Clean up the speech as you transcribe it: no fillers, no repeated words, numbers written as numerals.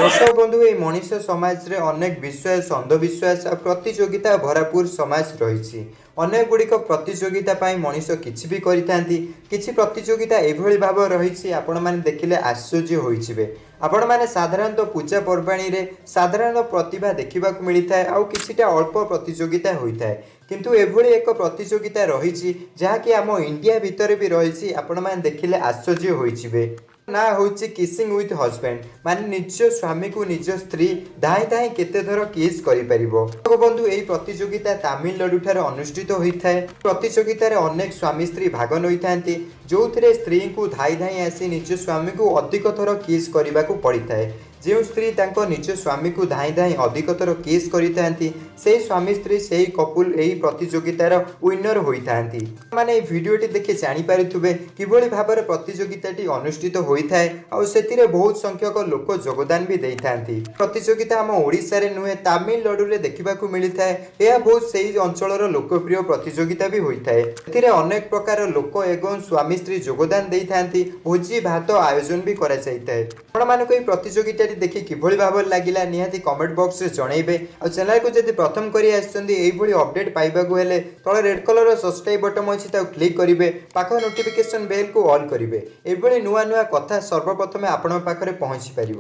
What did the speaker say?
ଦର୍ଶକ ବନ୍ଧୁ, ଏଇ ମଣିଷ ସମାଜରେ ଅନେକ ବିଶ୍ୱାସ, ଅନ୍ଧବିଶ୍ୱାସ ଆଉ ପ୍ରତିଯୋଗିତା ଭରପୁର ସମାଜ ରହିଛି। ଅନେକ ଗୁଡ଼ିକ ପ୍ରତିଯୋଗିତା ପାଇଁ ମଣିଷ କିଛି ବି କରିଥାନ୍ତି। କିଛି ପ୍ରତିଯୋଗିତା ଏଭଳି ଭାବ ରହିଛି, ଆପଣମାନେ ଦେଖିଲେ ଆଶ୍ଚର୍ଯ୍ୟ ହୋଇଯିବେ। ଆପଣମାନେ ସାଧାରଣତଃ ପୂଜା ପର୍ବାଣୀରେ ସାଧାରଣ ପ୍ରତିଭା ଦେଖିବାକୁ ମିଳିଥାଏ ଆଉ କିଛିଟା ଅଳ୍ପ ପ୍ରତିଯୋଗିତା ହୋଇଥାଏ। କିନ୍ତୁ ଏଭଳି ଏକ ପ୍ରତିଯୋଗିତା ରହିଛି, ଯାହାକି ଆମ ଇଣ୍ଡିଆ ଭିତରେ ବି ରହିଛି। ଆପଣମାନେ ଦେଖିଲେ ଆଶ୍ଚର୍ଯ୍ୟ ହୋଇଯିବେ। ନା ହେଉଛି କିସିଂ ୱିଥ୍ ହଜବେଣ୍ଡ, ମାନେ ନିଜ ସ୍ୱାମୀକୁ ନିଜ ସ୍ତ୍ରୀ ଧାଇଁ ଧାଇଁ କେତେ ଥର କିସ୍ କରିପାରିବ। ବନ୍ଧୁ, ଏହି ପ୍ରତିଯୋଗିତା ତାମିଲନାଡୁ ଠାରେ ଅନୁଷ୍ଠିତ ହୋଇଥାଏ। ପ୍ରତିଯୋଗିତାରେ ଅନେକ ସ୍ୱାମୀ ସ୍ତ୍ରୀ ଭାଗ ନେଇଥାନ୍ତି, ଯେଉଁଥିରେ ସ୍ତ୍ରୀଙ୍କୁ ଧାଇଁ ଧାଇଁ ଆସି ନିଜ ସ୍ୱାମୀକୁ ଅଧିକ ଥର କିସ୍ କରିବାକୁ ପଡ଼ିଥାଏ। ଯେଉଁ ସ୍ତ୍ରୀ ତାଙ୍କ ନିଜ ସ୍ୱାମୀକୁ ଧାଇଁ ଧାଇଁ ଅଧିକ ଥର କିସ୍ କରିଥାନ୍ତି, ସେହି ସ୍ୱାମୀ ସ୍ତ୍ରୀ, ସେହି କପୁଲ ଏହି ପ୍ରତିଯୋଗିତାର ୱିନର ହୋଇଥାନ୍ତି। ମାନେ ଏହି ଭିଡ଼ିଓଟି ଦେଖି ଜାଣିପାରୁଥିବେ କିଭଳି ଭାବରେ ପ୍ରତିଯୋଗିତାଟି ଅନୁଷ୍ଠିତ ହୋଇଥାଏ ଆଉ ସେଥିରେ ବହୁତ ସଂଖ୍ୟକ ଲୋକ ଯୋଗଦାନ ବି ଦେଇଥାନ୍ତି। ପ୍ରତିଯୋଗିତା ଆମ ଓଡ଼ିଶାରେ ନୁହେଁ, ତାମିଲନାଡୁରେ ଦେଖିବାକୁ ମିଳିଥାଏ। ଏହା ବହୁତ ସେଇ ଅଞ୍ଚଳର ଲୋକପ୍ରିୟ ପ୍ରତିଯୋଗିତା ବି ହୋଇଥାଏ। ଏଥିରେ ଅନେକ ପ୍ରକାର ଲୋକ ଏବଂ ସ୍ୱାମୀ ସ୍ତ୍ରୀ ଯୋଗଦାନ ଦେଇଥାନ୍ତି। ଭୋଜି ଭାତ ଆୟୋଜନ ବି କରାଯାଇଥାଏ। ଆପଣମାନଙ୍କୁ ଏହି ପ୍ରତିଯୋଗିତାଟି ଦେଖି କିଭଳି ଭାବରେ ଲାଗିଲା, ନିହାତି କମେଣ୍ଟ ବକ୍ସରେ ଜଣାଇବେ। ଆଉ ଚ୍ୟାନେଲକୁ ଯଦି ପ୍ରଥମ କରି ଆସିଛନ୍ତି, ଏଇଭଳି ଅପଡେଟ୍ ପାଇବାକୁ ହେଲେ ତଳେ ରେଡ୍ କଲରର ସବସ୍କ୍ରାଇବ୍ ବଟନ୍ ଅଛି, ତାକୁ କ୍ଲିକ୍ କରିବେ। ପାଖ ନୋଟିଫିକେସନ୍ ବେଲ୍କୁ ଅଲ୍ କରିବେ। ଏଭଳି ନୂଆ ନୂଆ କଥା ସର୍ବପ୍ରଥମେ ଆପଣଙ୍କ ପାଖରେ ପହଞ୍ଚି ପାରିବ।